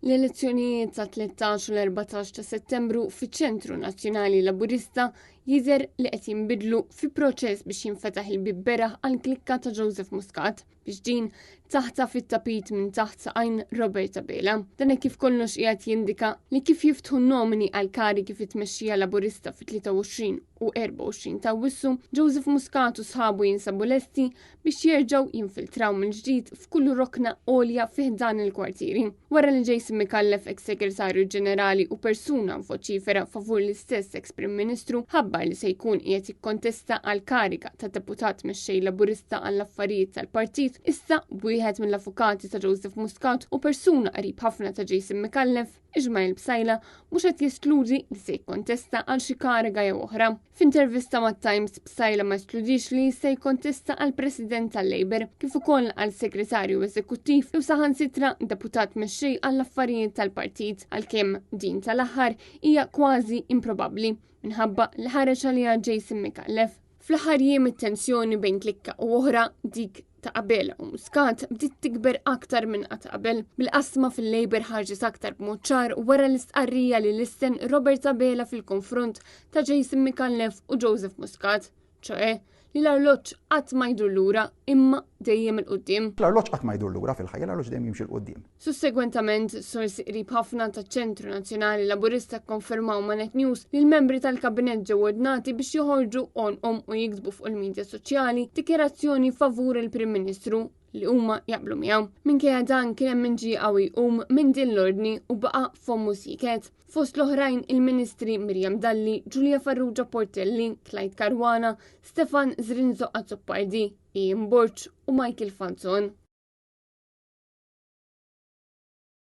L-elezzjonijiet ta' 13 u l-14 ta' Settembru fiċ-Ċentru Nazzjonali Laburista jidher li qed jinbidlu fi proċess biex jinfetaħ il-bib beraħ għal klikka ta' Joseph Muscat biex din taħtaf it-tapit minn taħt saqajn Robert Abela. Dan hekk kif kollox qiegħed jindika li kif jiftħu nomini għal karigi fit-tmexxija Laburista fit-23 u 24 ta' Awwissu, Joseph Muscat u sħabu jinsabu lesti biex jerġgħu jinfiltraw mill-ġdid f'kull rokna għolja fi ħdan il-kwartieri. Wara li Jason Micallef, ex-Segretarju Ġenerali u persuna voċifera favur l-istess ex-Prim Ministru, ħabbar li se jkun qiegħed jikkontesta għal kariga ta' deputat mexxej Laburista għall-affarijiet tal-partit, issa wieħed mill-avukati ta' Joseph Muscat u persuna qrib ħafna ta' Jason Micallef, Ismail Psaila mhux qed jeskludi li se jikkontesta għal xi kariga jew oħra. F'intervista mat-Times, Psaila ma eskludix li jista' jikkontesta għal President tal-Labour, kif ukoll għal Segretarju Eżekuttiv jew saħansitra deputat mexxej għall-affarijiet tal-partit, għalkemm din tal-aħħar hija kważi improbabbli minħabba li ħareġ għaliha Jason Micallef. Fl-aħħar jiem it-tensjoni bejn klikka u oħra dik ta' Abela u Muscat bdiet tikber aktar minn qatt qabel. Bil-qasma fil-Labour ħarġet aktar b'mod ċar wara l-istqarrija li lissen Robert Abela fil-konfront ta' Jason Micallef u Joseph Muscat, ċoe li l-arloġġ qatt ma jdur lura imma dejjem 'il quddiem. L-arloġġ qatt ma jdur lura fil-ħajja, l-arloġġ dejjem jimxi 'l quddiem. Sussegwentament, sorsi qrib ħafna taċ-Ċentru Nazzjonali Laburista kkonfermaw ma' Net News li l-membri tal-Kabinett ġew ordnati biex joħorġu għonqhom u jiktbu fuq il-midja soċjali dikjarazzjoni favur il-Prim Ministru li huma jaqblu miegħu. Minkejja dan kien hemm min ġie qawwi jqum minn din l-ordni u baqa' fommu sieket. Fost l-oħrajn il-Ministri Miriam Dalli, Julia Farrugia Portelli, Clyde Caruana, Stefan Zrinzo Azzopardi, Ian Borg u Michael Falzon.